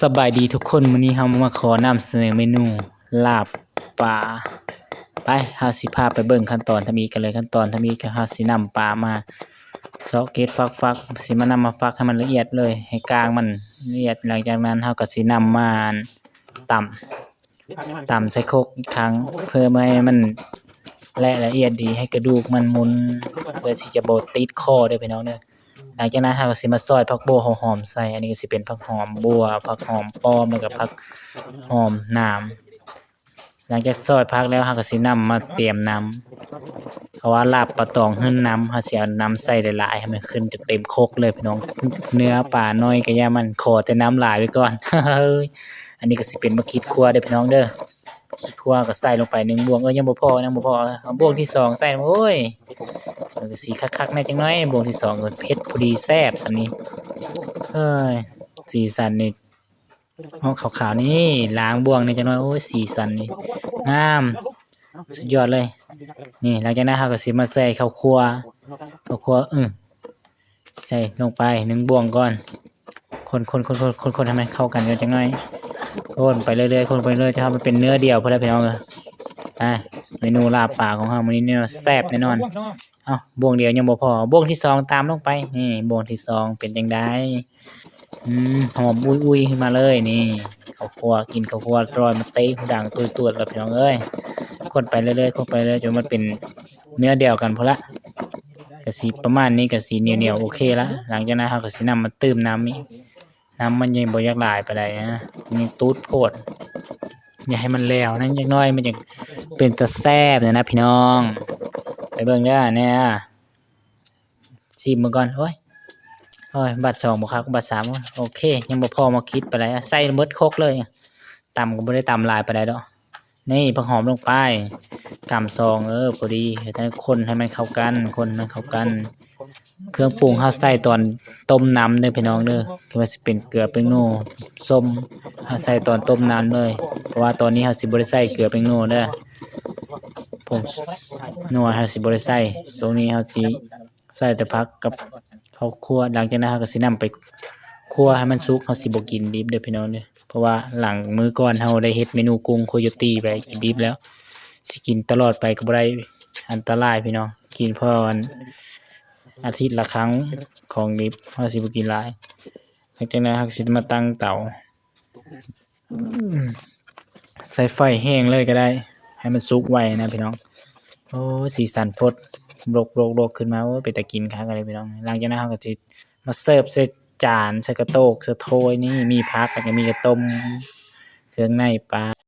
ສະບາຍດີທຸກຄົນ, ມື້ນີ້ເຮົາມາຂໍນຳສະເໜີເມນູລາບປາ. ໄປ, ເຮົາຊິພາໄປເບິ່ງຂັ້ນຕອນທຳອິດກັນເລີຍ. ຂັ້ນຕອນທຳອິດກໍເຮົາຊິນຳປາມາເຊາະເກັດຝັກໆ, ຊິມານຳມາຝັກໃຫ້ມັນລະອຽດເລີຍ, ໃຫ້ກ້າງມັນລະອຽດ. ຫຼັງຈາກນັ້ນເຮົາກໍຊິນຳມາຕຳ ຕຳໃສ່ຄົກອີກຄັ້ງ ເພື່ອບໍ່ໃຫ້ມັນແຫຼະລະອຽດດີ, ໃຫ້ກະດູກມັນໝຸ່ນ ເພື່ອທີ່ຈະບໍ່ຕິດຄໍເດີພີ່ນ້ອງເດີ. ຫຼັງຈາກນັ້ນເຮົາກໍຊິມາຊອຍຜັກບົ່ວຫອມໆໃສ່. ອັນນີ້ກໍຊິເປັນຜັກຫອມບົ່ວ, ຜັກຫອມປ້ອມ ແລ້ວກໍຜັກຫອມໜາມ. ຫຼັງຈາກຊອຍຜັກແລ້ວ ເຮົາກໍຊິນຳມາຕຽມນ້ຳ. ເຂົາວ່າລາບປາຕອງຫຶ້ນນ້ຳ, ເຮົາຊິເອົານ້ຳໃສ່ຫຼາຍໆ ໃຫ້ມັນຂຶ້ນຈົນເຕັມຄົກເລີຍພີ່ນ້ອງ. ເນື້ອປານ້ອຍກໍຢ່າມັນ, ຂໍແຕ່ນ້ຳຫຼາຍໄວ້ກ່ອນ. ອັນນີ້ກໍຊິເປັນໝາກຂີດຂົ້ວເດີພີ່ນ້ອງເດີ. ຂີດຂົ້ວກໍໃສ່ລົງໄປໜຶ່ງບ່ວງ. ເອີ ຍັງບໍ່ພໍ, ຍັງບໍ່ພໍ, ເອົາບ່ວງທີສອງໃສ່. ໂອ້ຍ ເອີ ກໍຊິຄັກໆແດ່ຈັກໜ້ອຍ, ບ່ວງທີສອງກໍເຜັດພໍດີແຊບສ່ຳນີ້. ເອີຍ ສີສັນນີ້ ເອົາຂາວໆນີ້ ລ້າງບ່ວງນີ້ຈັກໜ້ອຍ. ໂອ້ຍ ສີສັນນີ້ງາມ ສຸດຍອດເລີຍ. ນີ້ ຫຼັງຈາກນັ້ນເຮົາກໍຊິມາໃສ່ເຂົ້າຂົ້ວ, ເຂົ້າຂົ້ວ ເອີ ໃສ່ລົງໄປໜຶ່ງບ່ວງກ່ອນ. ຄົນໆໆໆ ໃຫ້ມັນເຂົ້າກັນກ່ອນຈັກໜ້ອຍ. ຄົນໄປເລື້ອຍໆ ຄົນໄປເລື້ອຍໆ ຈົນເຮົາມັນເປັນເນື້ອດຽວພຸ້ນແຫຼະພີ່ນ້ອງເອີຍ. ອ່າ ເມນູລາບປາຂອງເຮົາມື້ນີ້ແນ່ນອນແຊບແນ່ນອນ. ເອົ້າ ບ່ວງດຽວຍັງບໍ່ພໍ, ບ່ວງທີສອງຕາມລົງໄປ. ນີ້ ບ່ວງທີສອງເປັນຈັ່ງໃດ? ອືມ ຫອມອຸຍໆຂຶ້ນມາເລີຍ. ນີ້ ເຂົ້າຂົ້ວ, ກິ່ນເຂົ້າຂົ້ວລອຍມາເຕະຫູດັງຕຸ້ຍຕວດແລ້ວພີ່ນ້ອງເອີຍ. ຄົນໄປເລື້ອຍໆ ຄົນໄປເລື້ອຍໆ ຈົນມັນເປັນເນື້ອດຽວກັນພຸ້ນລະ. ກະຊິປະມານນີ້ ກະຊິໜຽວໆ ໂອເຄລະ. ຫຼັງຈາກນັ້ນເຮົາກະຊິນຳມາຕື່ມນ້ຳອີກ. ນ້ຳມັນຍັງບໍ່ຢາກຫຼາຍປານໃດນະ, ຍັງຕູດໂພດ. ຢ່າໃຫ້ມັນແຫຼວນັ້ນຈັກໜ້ອຍ, ມັນຈັ່ງເປັນຕາແຊບນະພີ່ນ້ອງ. ໄປເບິ່ງເດີແນ່. ຊີມເບິ່ງກ່ອນ. ໂອ້ຍ ໂອ້ຍ ບາດສອງບໍ່ຄັກ, ບາດສາມ ໂອເຄ ຍັງບໍ່ພໍໝາກຂີດປານໃດ. ໃສ່ໝົດຄົກເລີຍ, ຕຳກໍບໍ່ໄດ້ຕຳຫຼາຍປານໃດດອກ. ນີ້ ຜັກຫອມລົງໄປ ກຳສອງ ເອີ ພໍດີ. ແລ້ວຄົນໃຫ້ມັນເຂົ້າກັນ, ຄົນໃຫ້ມັນເຂົ້າກັນ. ເຄື່ອງປຸງເຮົາໃສ່ຕອນຕົ້ມນ້ຳເດີພີ່ນ້ອງເດີ. ຄືວ່າຊິເປັນເກືອແປ້ງນົວ ສົ້ມ ເຮົາໃສ່ຕອນຕົ້ມນ້ຳເລີຍ, ເພາະວ່າຕອນນີ້ເຮົາຊິບໍ່ໄດ້ໃສ່ເກືອແປ້ງນົວເດີ. ຜົງນົວເຮົາຊິບໍ່ໄດ້ໃສ່. ຊ່ວງນີ້ເຮົາຊິໃສ່ແຕ່ຜັກກັບເຂົ້າຂົ້ວ. ຫຼັງຈາກນັ້ນເຮົາກໍຊິນຳໄປ ຂົ້ວໃຫ້ມັນສຸກ, ເຮົາຊິບໍ່ກິນດິບເດີພີ່ນ້ອງເດີ. ເພາະວ່າຫຼັງມື້ກ່ອນເຮົາໄດ້ເຮັດເມນູກຸ້ງໂຄໂຍຕີໄປກິນດິບແລ້ວ, ຊິກິນຕະຫຼອດໄປກໍບໍ່ໄດ້, ອັນຕະລາຍພີ່ນ້ອງ. ກິນພໍອັນອາທິດລະຄັ້ງ, ຂອງດິບເຮົາຊິບໍ່ກິນຫຼາຍ. ຫຼັງຈາກນັ້ນເຮົາກໍຊິມາຕັ້ງເຕົາ. ໃຊ້ໄຟແຮງເລີຍກໍໄດ້, ໃຫ້ມັນສຸກໄວນະພີ່ນ້ອງ. ໂອ້ຍ ສີສັນຟົດ ໂລກໆໆຂຶ້ນມາ, ໂອ້ຍ ເປັນຕາກິນຄັກເລີຍພີ່ນ້ອງ. ຫຼັງຈາກນັ້ນເຮົາກໍຊິມາເສີບໃສ່ຈານ, ໃສ່ກະໂຕກ, ໃສ່ຖ້ວຍ. ນີ້ ມີຜັກ ແລ້ວກໍມີກະຕົ້ມ ເຄື່ອງໃນປາ.